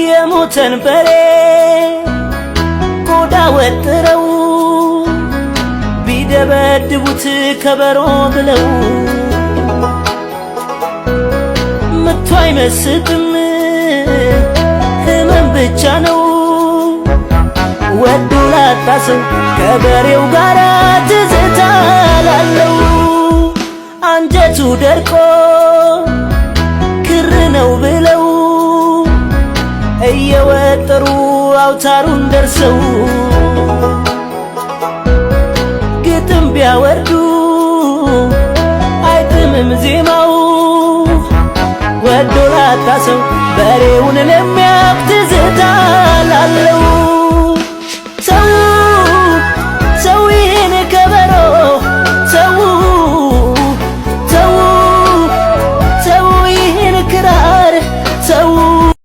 የሞተን በሬ ቆዳ ወጥረው ቢደበድቡት ከበሮ ብለው ምቱ አይመስጥም ህመም ብቻ ነው። ወዶ ላጣ ሰው ከበሬው ጋር ትዝታ ላለው አንጀቱ ደርቆ ክር ነው ብለው እየወጠሩ አውታሩን ደርሰው ግጥም ቢያወርዱ አይጥምም ዜማው። ወዶ ላጣ ሰው በሬውን ለሚያውቅ ትዝታ ላለው።